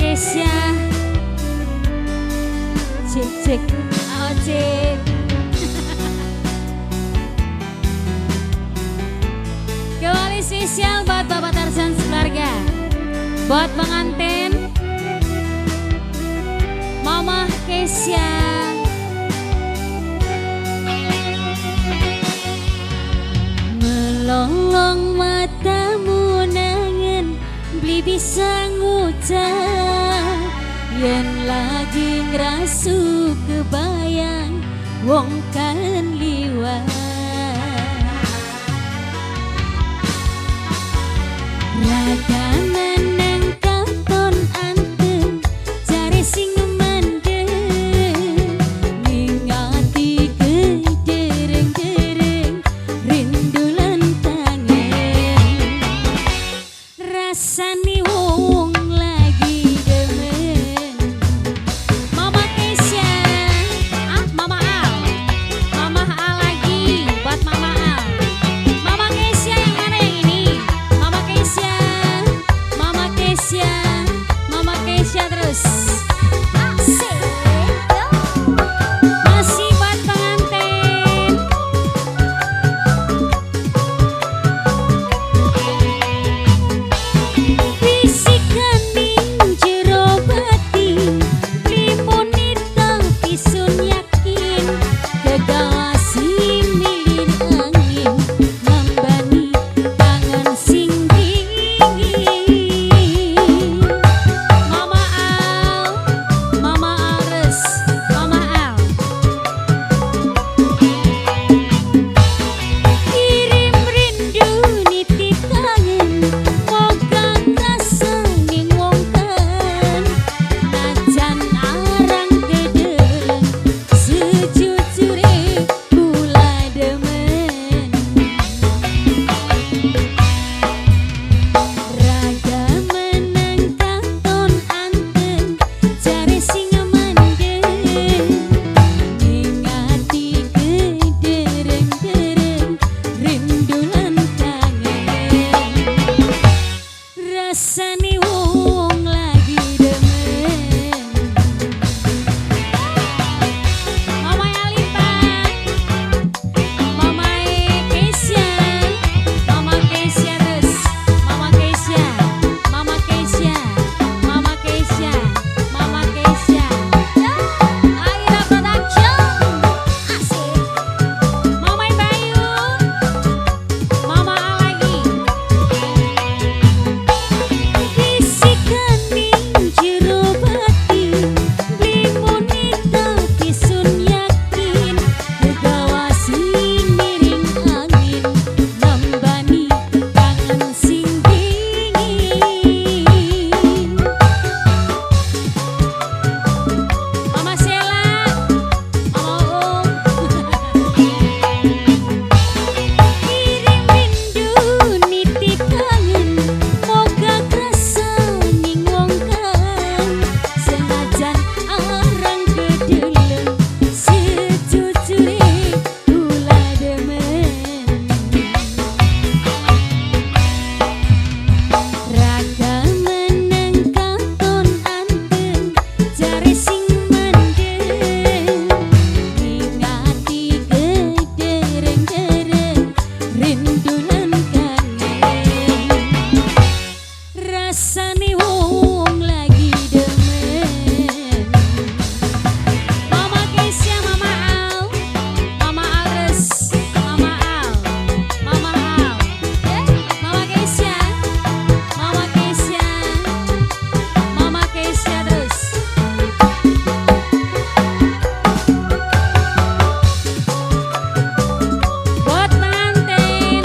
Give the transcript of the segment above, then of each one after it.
Keisha. Cek cek oh cek. Kembali spesial buat Bapak Tarzan sekeluarga, buat pengantin Mama Keisha. Melolong matamu nangen beli bisa ngucap yen lagi ngrasu kebayang wong kan liwat. Raga meneng katon anteng jare sing mendem ning ati kedereng-dereng rindu lan tangen rasane wong lagi demen. Mama Keisha, ah Mama Al, Mama Al lagi buat Mama Al. Mama Keisha yang mana yang ini? Mama Keisha, Mama Keisha, Mama Keisha terus. Asik. Masih buat pengantin. Bisikan ning jero batin, limone tapi sun yakin, gegawasi milir angin, nambani tangan sing dingin. Mama Al, Mama Ares, Mama Al. Kirim rindu nitip kangen, moga krasa ning wong kan, najan arang kedeleng, sejujure kula demen. Raga meneng katon anteng jare sing mendem ning ati kedereng-dereng rindu lan kangen rasane wong lagi demen. Mama Alipa, Mama Keisha, Mama Keisha terus, Mama Keisha, Mama Keisha, Mama Keisha, Mama Keisha. Aira Production, asik. Mama Bayu, Mama Al lagi. Bisikan ning jero batin, limone tapi sun yakin, gegawasi miring angin, nambani kangen sing dingin. Mama Sela, Mama Ung. Kirim rindu nitip kangen, moga krasa ning wong kan, senajan arang kedeleng, sejujure kula demen. Raga meneng katon anteng jare sing mendem ning ati kedereng-dereng rindu lan kangen rasane wong lagi demen. Mama Keisha, Mama Al, Mama Alres, Mama Al, Mama Al, Mama Keisha, Mama Keisha, Mama Keisha terus. Buat pengantin.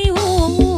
Ngrasani wong.